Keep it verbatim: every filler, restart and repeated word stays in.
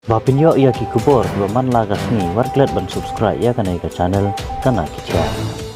Ba pynïoh ïa ki khubor kiba man la ka sngi, wat klet ban subscribe ïa kane ka channel Kana Ki Jaiñ.